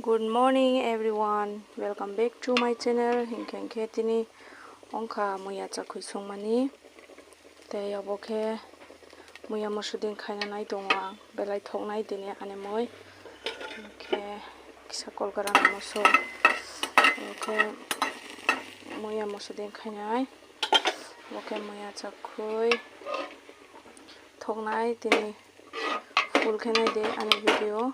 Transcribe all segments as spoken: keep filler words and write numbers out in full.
Good morning everyone, welcome back to my channel. Hinkhe hinkhe tini ongkha muya chakhui songmani. Tei obo khe muya mosoding khaina nai tongo ang, belai thoknai tini ani mui. Hinkhe kisa kolgwrang moso, obo khe muya mosoding khainai. Obo khe muya chakhui thoknai tini, full khe nai di ani video.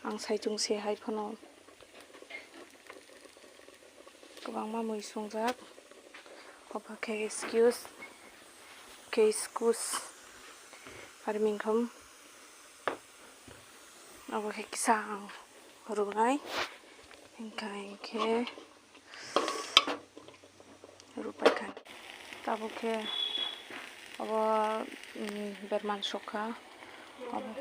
Ang saichung se hai phano kwbangma mui sungjak. Obo khe excuse, khe excuse arming kham. Obo khe kisa ang rwnai, hinkha hinkhe rwpai kha. Tabuk khe obo, mm, berman sokha. Obo,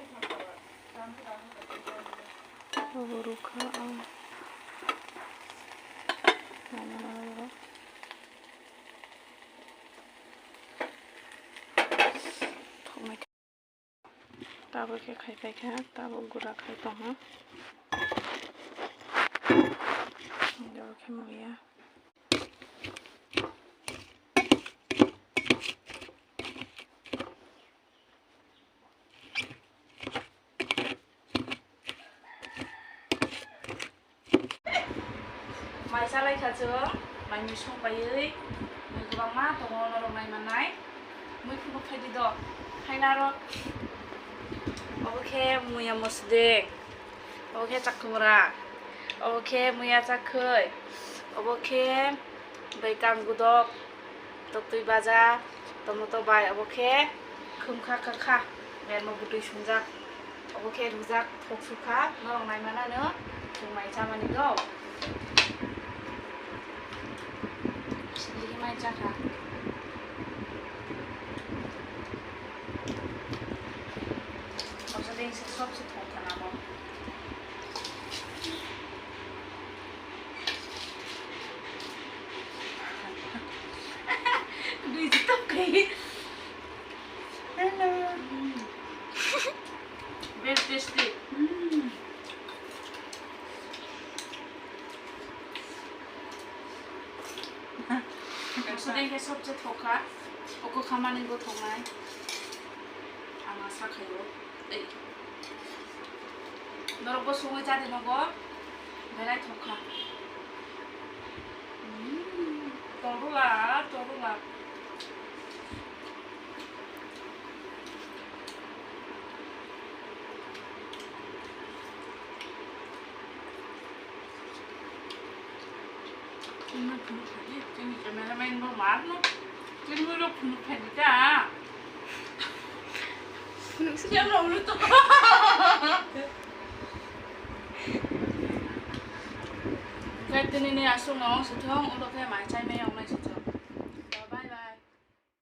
obo rwkha ang. Thoknai khe. Tabuk khe khai pai kha, tabuk gura khai tongha. Tabuk khe muya. Mai chalai kha chwng, mai mui song paiwi, mui kwbangma tongo norok nai mannai, mui phunuk phaidi do, haina rok. Obo khe muya mosodeng, obo khe chakhumra, obo khe muya chakhwi, obo khe bai kang gudok. Toktwi baja, tomato bai, obo khe khumkha kakha, berma bwtwi sungjak, obo khe rwjak, thok sukha, norok nai manano, chwng mai chamani do. Sindigi mai chakha. Obo dengse sobse thok khana bo. Dui juta kai. Hello. Very tasty. Mm. Mosodeng khe sobse thokha. Oko khamani bo thoknai. Ang asa khaio. Ei. Norokbo songwi chadi nogo, belai thokha. Mm, torula, torula. Chini phunuk phaidi, chini cameraman bo mak no, chini rok phunuk phaidi ta. Phunuk se camera ulo to. Khe tini ni aswk no wng sithong, ulo khe mai chai mai wng nai.